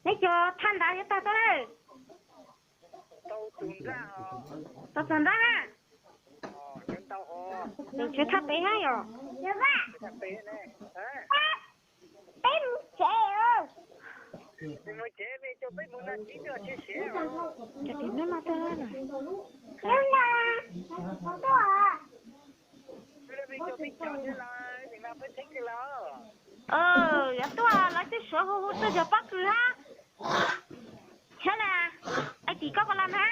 Neb cov thaj nrad yuav tag tuaj lawm. Tau txog nrab na. Nws tshuav thaj pem hab yom. Peb mus tsev. Cov tim hnub no tuaj. Hnub no tuaj. Yuav tuaj lawv twb suav hu hu tuaj yog pob kws hab. Xyov na, ais tim koj puas los na?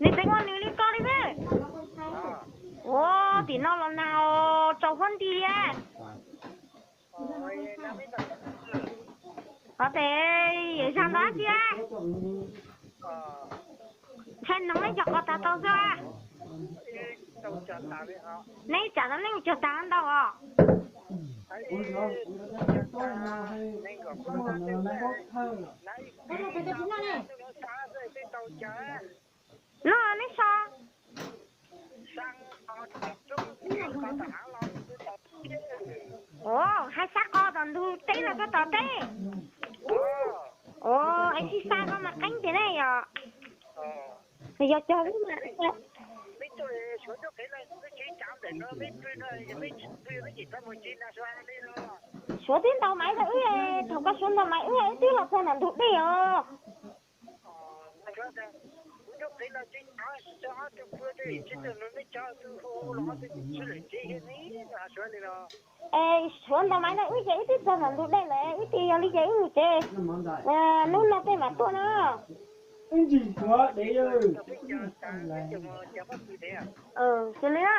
Nws tseem ua nws li koj li xwb. Ua tim no los nag tsaus huab nti li. Qhov tes yawm zag ntawd dab tsi? Ntshai noog neb cog qos tas tau xwb. Neb tsam no neb mus cog tas ntau os. No neb so. Ua, hais xa qos tom ntug teb los koj tom teb. Ua, es tsis xa ko mas qeeb tiag ne yom. Yog cog li mas. Suav twb ntaus maiv rau wb, thaum koj suav ntaus maiv wb, wb twb los txog ntawm ntug dej os. Es suav ntaus maiv rau wb ces wb twb txog ntawm ntug dej lawm, wb ces yog li ces wb mus tsev. Hnub no tej mam tuaj na. Ib ntsis suav dev. Cia li na.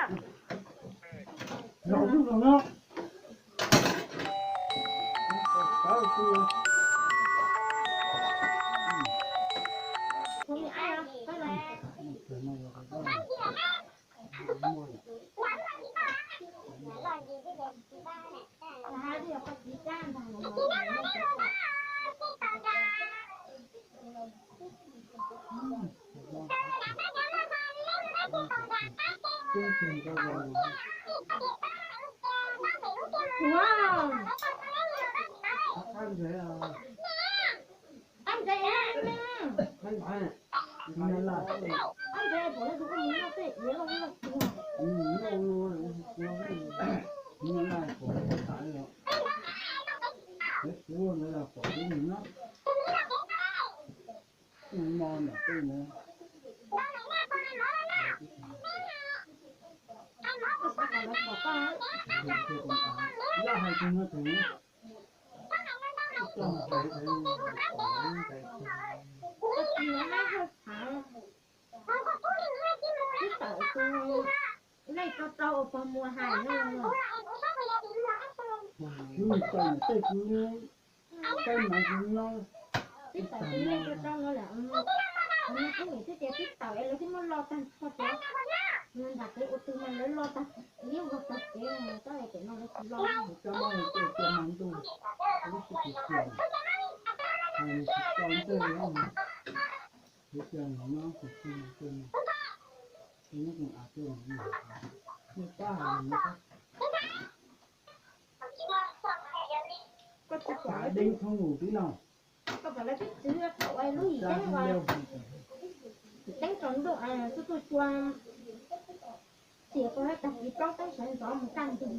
Twb tawm tus, nej rau rau uas pog muag hais no. Kuv tawm tej kuv, tej mas kuv nyob. Twb tawm tus nej rau rau no lawm, no kuv niam twb tias twb tawm es lawv twb muab lo tag nrho tias, nram kev ua tw mas lawv lo tag ib vuag tag kev no tab es pem no lawv tsis lo. Cov no cia mas ntuj, lub sij hawm tiag, hais tsis tau ntuj li. Kuv cia nyob kuv tsis nyob kuv av tuaj, nej pab hais no. Koj tsis pom lawv, deeb thoob mus tib no. Koj pom lawv twb txwv thaum ua lub yim deeb uas, yim deeb tsaus ntuj tuaj tuaj cua, tias koj tag kis plaub teeb sawv ntxov mus kaj ntug.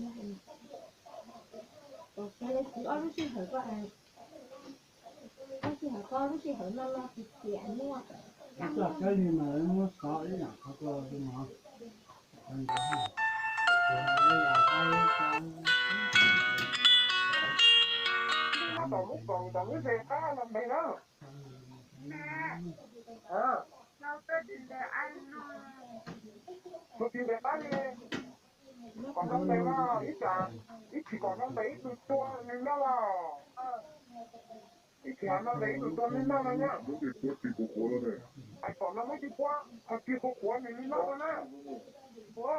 Pom kev lawv txwv ob lub sij hawm ko, ob sij hawm ko lub sij hawm no no tsis tiam muaj. Txoj kab li mas lawv muab xov ib yam qhov ko li no. Tom lub kaus tom lub ze qab no npe na. Tus txiv npe qab li, kom no npe no ib tsam, ib chim kom no npe ib tug tua nws noj los. Ib chim no npe ib tug tua nws noj no na. Hais kom no muab tsis puab, ho tsis qhuav qhuav nws li no na. Ua.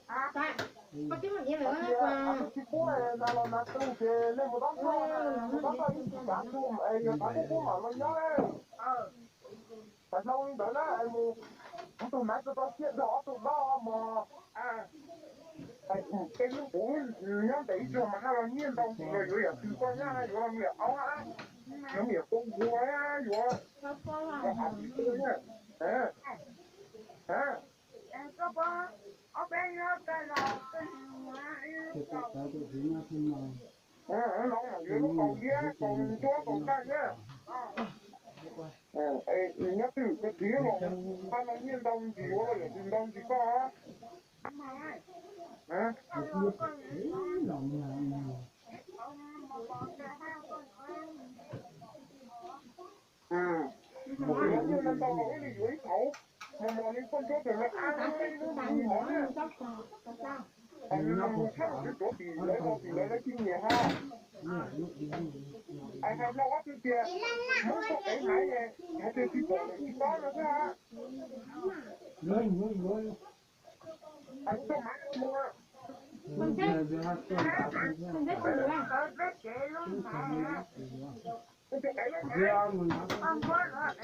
Tsis pub na los na tu ces nej mus dob toj, mus dob toj ib tug kav tu es yog thaum pub pub mam los nyob. Thaum zoo li ntawd na es mus, ob tug maiv tau tau siab nrog ob tug dob mos. Tej lub puv nyob ntawm ib tug mas haj los nyiaj ntau ntsis los yuav yam twg koj nyab yuav los niam aub, yuav niam poj nquag yuav, yuav hav tsis tu na. No yuav lub kaus liab kaus ntsuab kaus nqaij na. Nyob twg koj txiv los, pab no nyiaj ntau ntsis yuav los yam twg ntau ntsis koj. Mus yuav nyiaj ntau ntau los wb li yuav ib thaum, mos mos li koj ntsuab tes lawv ab lub ib lub ntsis mov na. Mus tshab mus twv tuav tim lawv, tim lawv lawv tsis nyiam hab. Es hais no ob tug tias Hmoob tuaj ev maiv, hais tias tsis pom lawm tsis paub no xwb hab. Hais txog maiv mus, lawv twb ev mus, lawv twb ev mus, lawv twb ev mus,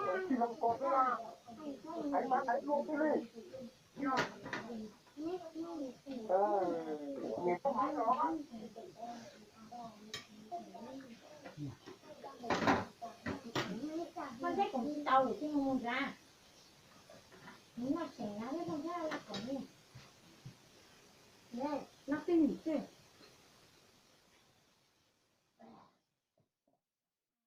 lawv tsis zoo ko xwb, ev maiv ev dua xwb li. Nim koj maiv los, koj nteb kuv tsis tau lwm tsis mus nrad, nws noj tseem no thiab, noj tseem no thiab, no twb nim twb